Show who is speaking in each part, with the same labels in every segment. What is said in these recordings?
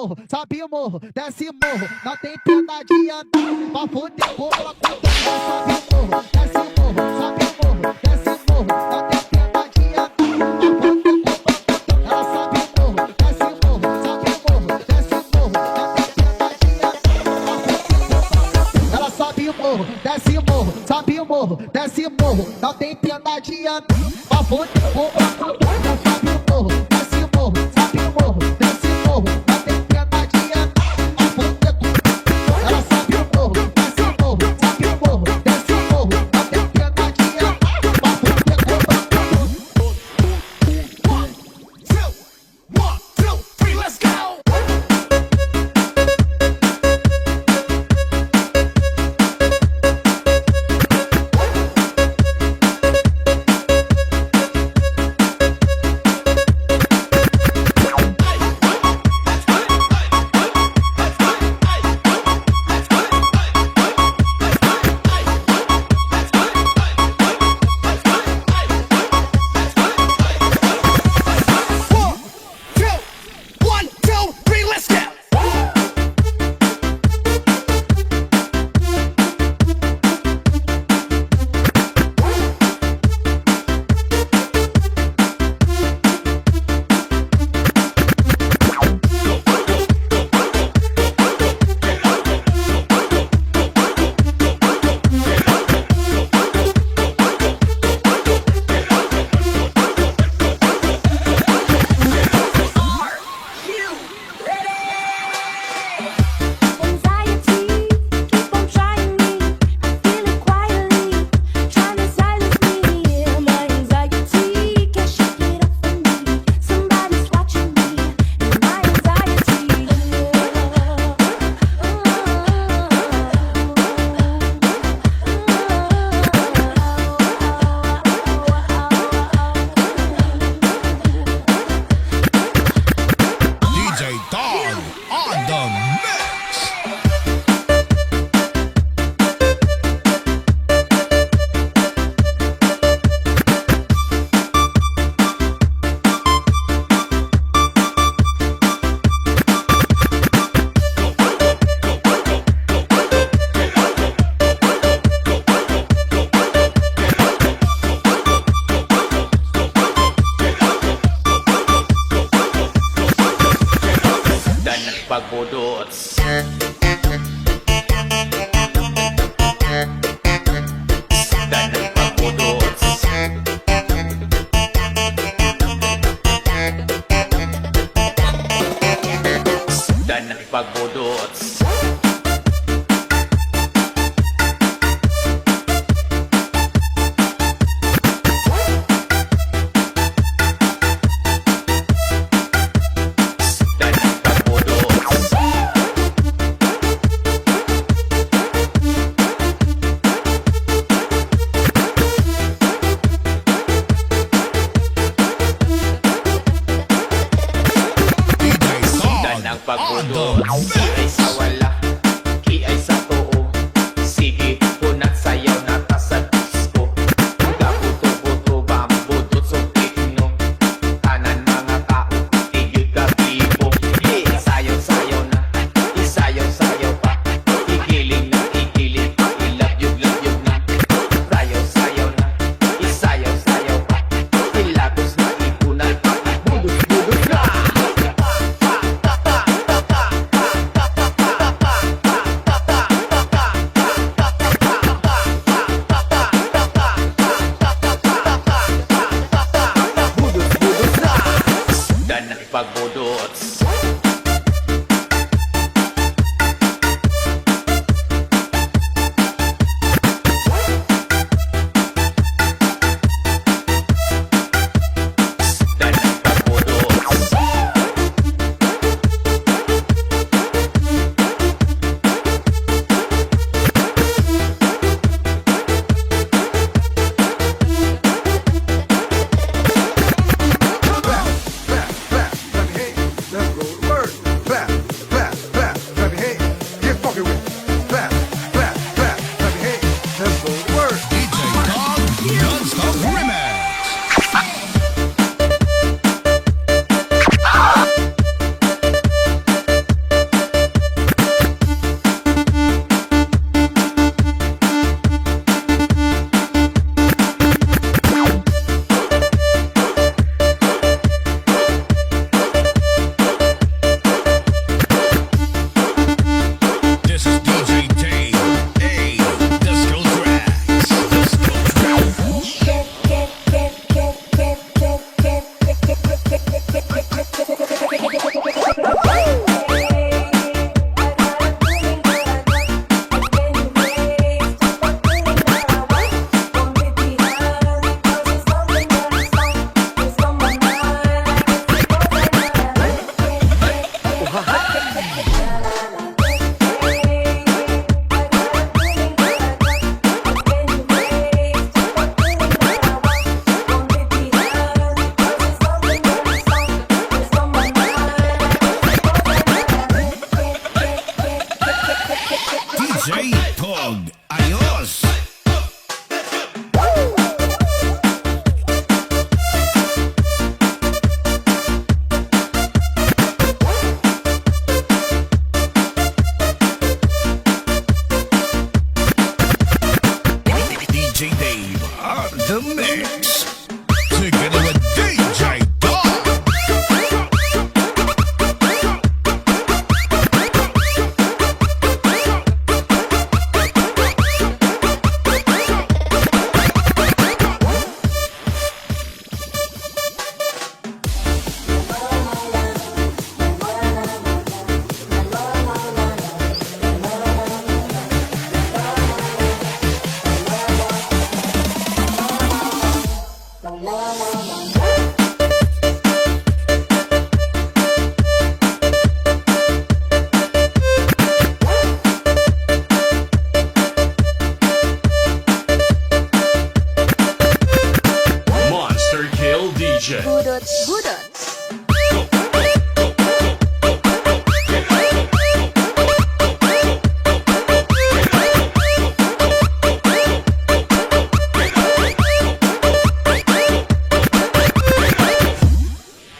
Speaker 1: Morro, sobe o morro, desce o morro. Não tem pena de andar pra fuder com ela com. Sobe o morro, desce o morro, sobe o morro, desce o morro. Não tem pena de andar pra fuder com ela. Sobe o morro, desce o morro, sobe o morro, desce o morro. Não tem pena de andar pra fuder com ela. Sobe o morro, desce o morro, sobe o morro, desce o morro. Não tem pena de andar pra fuder com ela. Sobe o morro, desce o morro, sobe o morro, desce o morro. Não tem pena de andar pra fuder com ela. Sobe o morro, desce o morro, sobe o morro, desce o morro. Não tem pena de andar pra fuder com
Speaker 2: One, two, one, two, three, let's go! One, two, one, two, three, let's go!
Speaker 3: Anxiety, keep on trying me. I feel it quietly, trying to silence me. Yeah, my anxiety can't shake it off of me. Somebody's watching me, and my anxiety.
Speaker 4: DJ Dog on the mix.
Speaker 5: Dan pagbudots. Dan pagbudots. Dan pagbudots. Dan pagbudots.
Speaker 4: DJ
Speaker 5: Dan
Speaker 4: Dog
Speaker 5: ang
Speaker 4: on the
Speaker 5: pagbudots.
Speaker 4: mix.
Speaker 5: Ki ay sa wala, ki ay sa tuo. Sige, kunat sayaw na ta sa disco. Gabuto-buto, bambudot, so tekno. Tanan mga tao, tigil ka bibo. Isayaw-sayaw na, isayaw-sayaw pa. Igiling na, igiling pa, ilabyog-labyog na. Sayaw-sayaw na, isayaw-sayaw pa. Ilagos na, ikunal pa, ibudot-budot na. Budot-budot na. Dan pagbudots. Dan pagbudots.
Speaker 2: Left, left, left hand, left.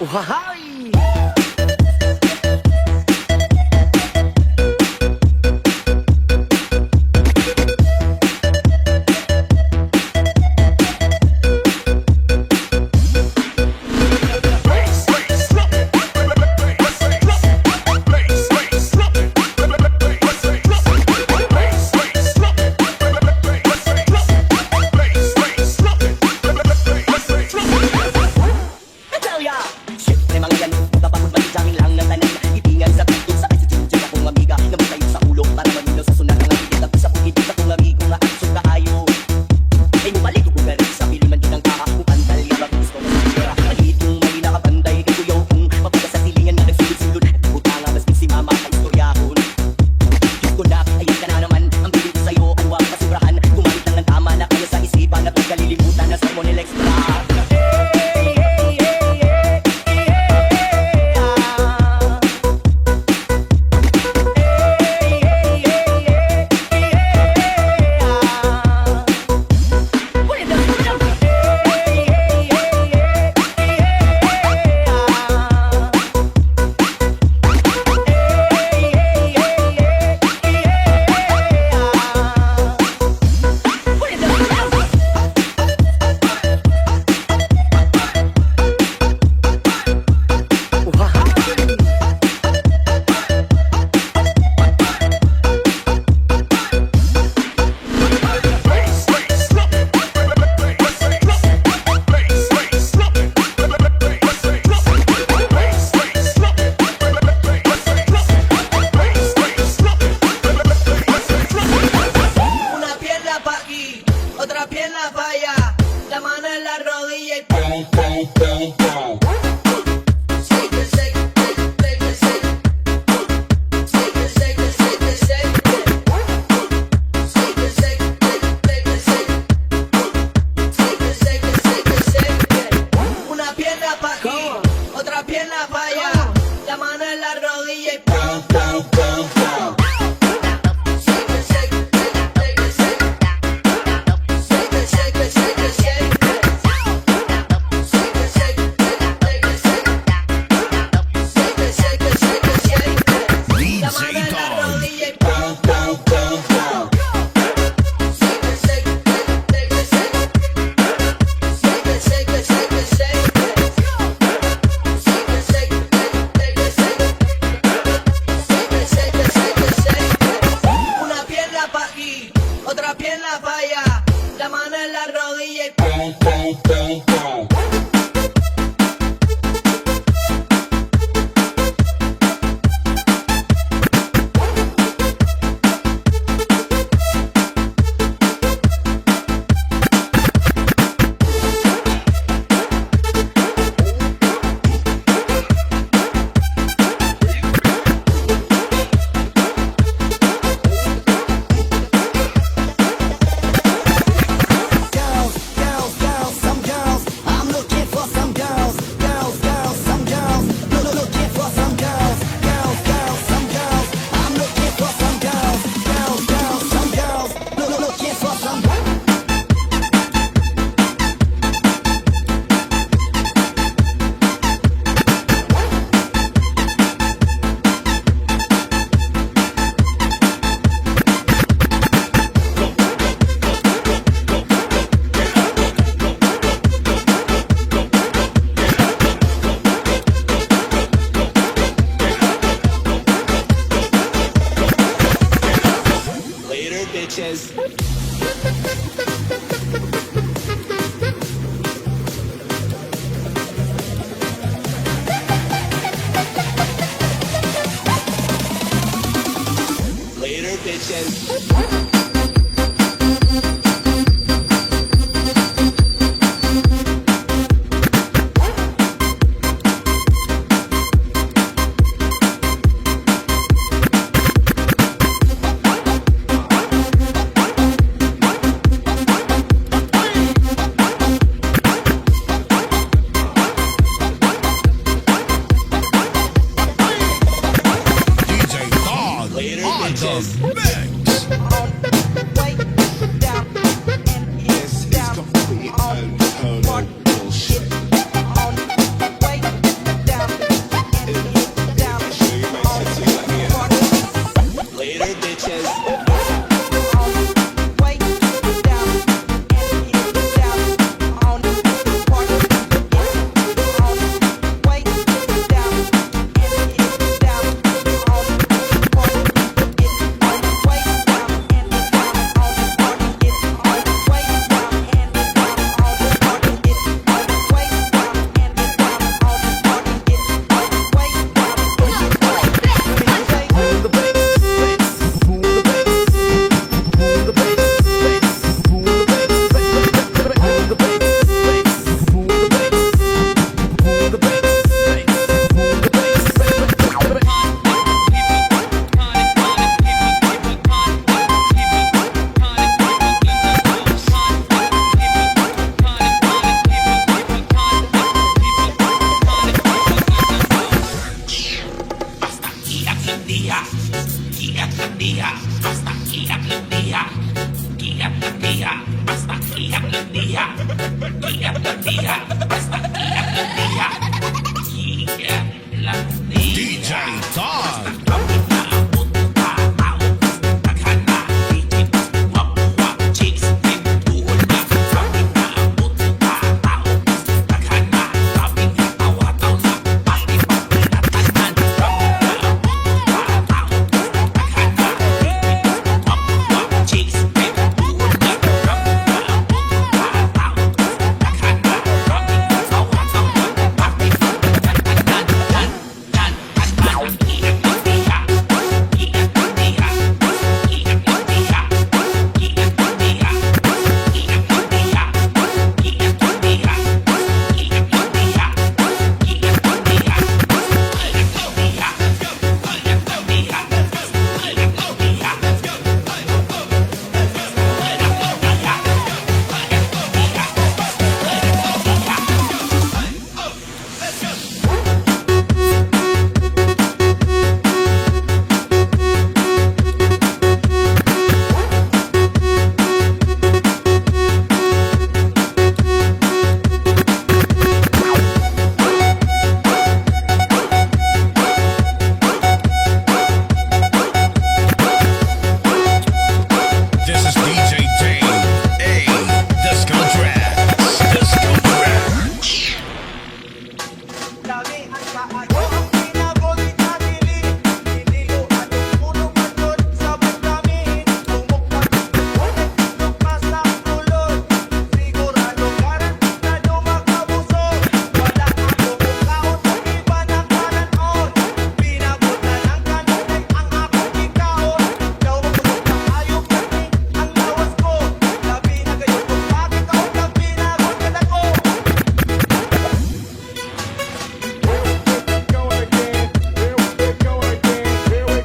Speaker 6: Uhahay! Siyempre mga yan, kapagod mag-jamming lang ng tanan. Itingan sa tutog, sakay sa chunchun akong amiga. Namutayo sa ulo para maminaw sa sunan. Ang amigit ako sa bukid sa kong amigo nga aksyon kaayo. Ay mupalit ko garin sa pilon man yun ang kaha. Kung pantalya ba gusto mo sa pera. Maliit yung mali nakabanday. Kay kuyaw kung mapunta sa silingan nga nagsulod-sulod. At butanga mas si mama ka istoryahon. Diyos ko na, ayan ka na naman. Ang bilin ko sa'yo ay huwag kasubrahan. Gumamit lang ng tama na kaya sa isipan at huwag kalilimutan na sermon nila extra. Hey, hey, hey, hey, hey, ah. Hey, hey, hey, hey, hey, ah. Put it down, put it down. Hey, hey, hey, hey, hey, ah. Hey, hey, hey, hey, hey, ah. Put it down, put it down. Uhahay!
Speaker 7: Una pierna pa' aquí, otra pierna pa' allá. La mano en la rodilla y pum, pum, pum, pum. Shake it, shake it, shake it, shake it. Shake it, shake it, shake it, shake it. Shake it, shake it, shake it, shake it. Shake it, shake it, shake it, shake it. Una pierna pa' aquí, otra pierna pa' allá. La mano en la rodilla y pum, pum, pum, pum. Shake it, shake it, shake it, shake it. Shake it, shake it, shake it, shake it. Shake it, shake it, shake it, shake it. Shake it, shake it, shake it, shake it. La mano
Speaker 4: DJ
Speaker 7: en la
Speaker 4: Don.
Speaker 7: rodilla y pum, pum, pum, pum. Shake it, shake it, shake it, shake it. Shake it, shake it, shake it, shake it. Shake it, shake it, shake it, shake it. Shake it, shake it, shake it, shake it. Una pierna pa' aquí, otra pierna pa' allá. La mano en la rodilla y pum, pum, pum, pum.
Speaker 6: Girls, girls, girls, some girls. I'm looking for some girls. Girls, girls, some girls. Look, looking for some girls. Girls, girls, some girls. I'm looking for some girls. Girls, girls, some girls. Look, looking for some.
Speaker 5: Later, bitches. Later, bitches.
Speaker 4: DJ Don
Speaker 5: Later,
Speaker 4: on
Speaker 5: bitches.
Speaker 4: the mix.
Speaker 7: Kaayo ang binago ni Jacqueline. Diniluan puno pa jud sa vitamin. Tumok na tumok pa sa ulod. Sigurado garantidado makabusog. Wala ako mukaon og iba na kanaon. Binago na lang kanunay ang akong gikaon. Daw mabusog kaayo kani ang lawas ko. Labi na kayo kung bakit ako kang binago kadako.
Speaker 2: Go again. Here we go again. Here we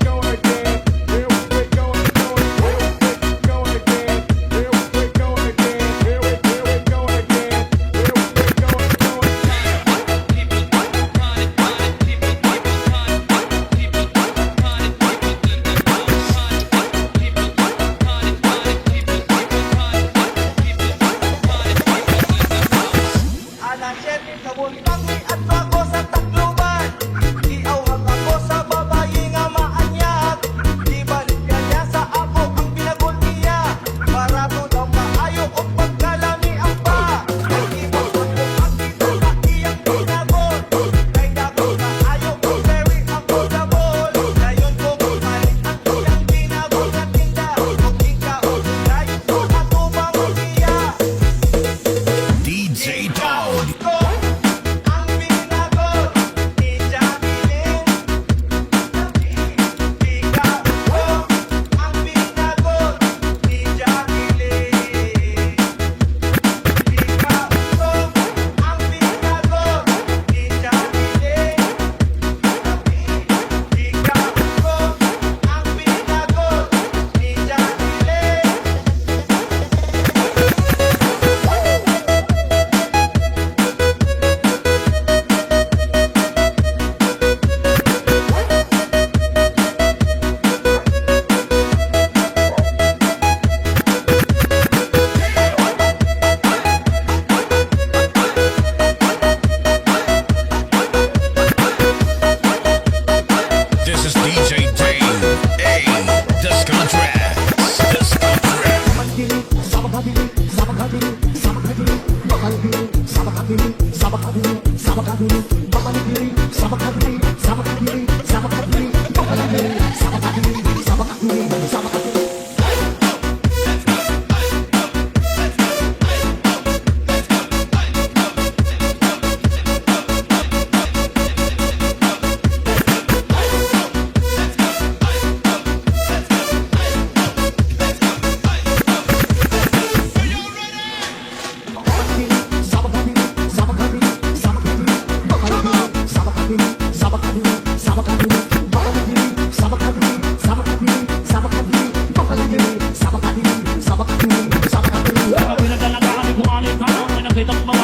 Speaker 2: go again. Here we go, go, here we go again. Here we go again. Here we go again. Here we go, go.
Speaker 7: Alas 7 sa buntag miadto ako sa Tacloban. Giawhag ako sa babaye nga maanyag. Gibaligya niya sa ako ang binagol niya. Barato daw kaayo og pagkalami ang pa. Ibot ko ang dito sa iyang binagol. Kay dako kaayo og very affordable. Dayon ko gipalit ang iyang binagol nga tinda. Og ikaw dayon ko atubang niya.
Speaker 4: DJ Dog.
Speaker 7: Ko ang binagol ni Jacqueline. Ikaw ko ang binagol ni Jacqueline. Ikaw ko ang binagol ni Jacqueline. Ikaw ko ang binagol ni Jacqueline.
Speaker 4: This is DJ Dave A. Disco Tracks. Disco Tracks.
Speaker 8: Pinagalagaan ko ani kanon. May nakita ko.